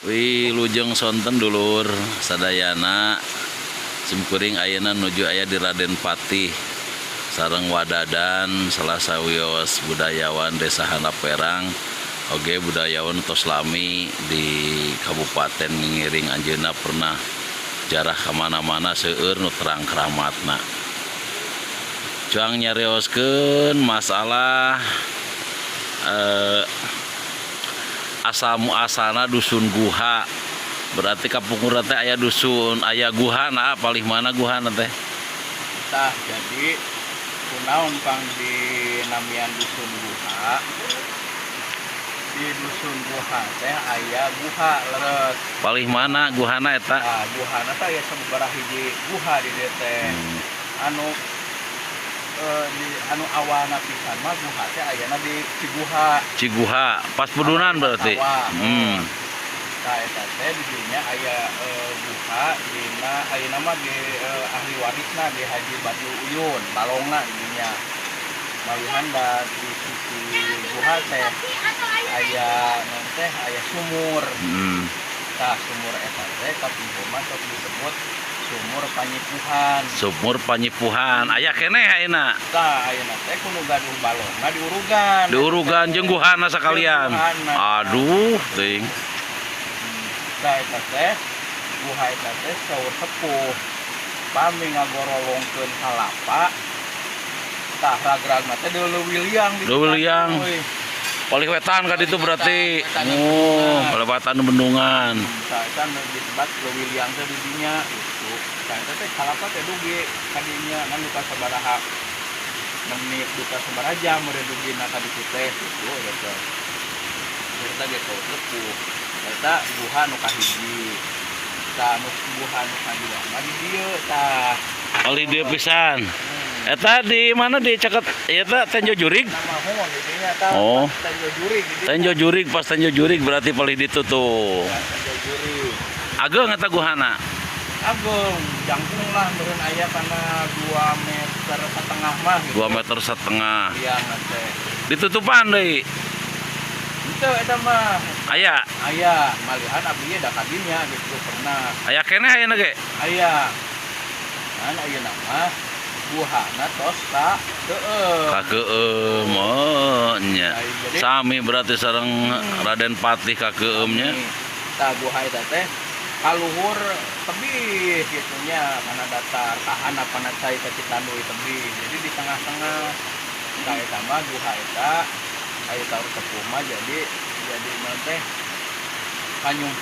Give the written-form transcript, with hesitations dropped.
Wilujeng sonten, dulur sadayana. Simkuring ayeuna nuju aya di Raden Patih sareng Wa Dadan, salah sawios budayawan Desa Handapherang, oge budayawan tos lami di kabupaten ngiring. Anjeunna pernah jarah kamana-mana, seueur nu terang keramatna. Cuang nyarioskeun masalah asal muasalna dusun Guha. Berarti kapungkur teh aya dusun, aya guha. Nah, palih mana guhana teh? Tah, jadi kunaon pang dinamian dusun Guha? Di dusun Guha teh aya guha leres. Palih mana guhana eta? Nah, guhana teh aya sababaraha hiji guha di dieu teh. Anu di anu awalna pisan mah guha teh ayana di Ciguha. Ciguha pas Pudunan berarti. Sawah. Tah, eta teh di dinya aya guha dina ayeuna mah di ahli warisna di Haji Badul Uyun, balongna di dinya. Malihan da di sisi guha teh aya naon teh, aya sumur. Tah, sumur eta teh kapungkur mah sok disebut sumur Panyipuhan. Sumur Panyipuhan aya keneh ayeuna? Tah, ayeuna teh ku nu gaduh balongna diurugan. Diurugan jeung guhana sekalian? Jeung guhana. Aduh, teuing. Tah, eta teh guha eta teh saur sepuh pami ngagorolongkeun kalapa, tah, ragragna teh leuwih liang di Leuwih liang. Euy. Palih wetan ka ditu berarti? Wetan, Oh, bendungan. Palih wetan bendungan. Tah, eta nu disebat leuwih liang teh di dinya gitu. Tah, eta teh kalapa teh dugi ka dinya, ngan duka sabaraha menit, duka sabaraha jam meureun dugina ka ditu teh gitu eta teh. Eta ge saur sepuh. Eta guha nu kahiji. Tah, nu guha nu kadua mah di dieu tah. Palih dieu pisan. Eta di mana, di caket eta Tenjo Jurig? Nama hongon di dinya tah. Oh. Tenjo Jurig di dinya. Tenjo Jurig, pas Tenjo Jurig berarti palih ditu tuh. Ya, Tenjo Jurig. Ageng eta guhana? Agung, jangkung lah meureun, aya kana 2 meter setengah mah gitu. 2 meter setengah. Iya teh. Ditutupan deui? Henteu, eta mah. Aya. Aya, malihan abdi da kadinya gitu pernah. Aya keneh ayeuna ge? Aya. Kan ayeuna mah guhana tos ka keueum. Kakeueum, oh nya. Jadi Sami berarti sareng Raden Patih, kakeueum nya. Tah, guha eta teh kaluhur tebih gitu nya, karena datar ka handapna cai ka Citanduy tebih. Jadi di tengah-tengah. Tah, eta mah guha eta aya saur sepuh mah jadi naon teh kanyumput.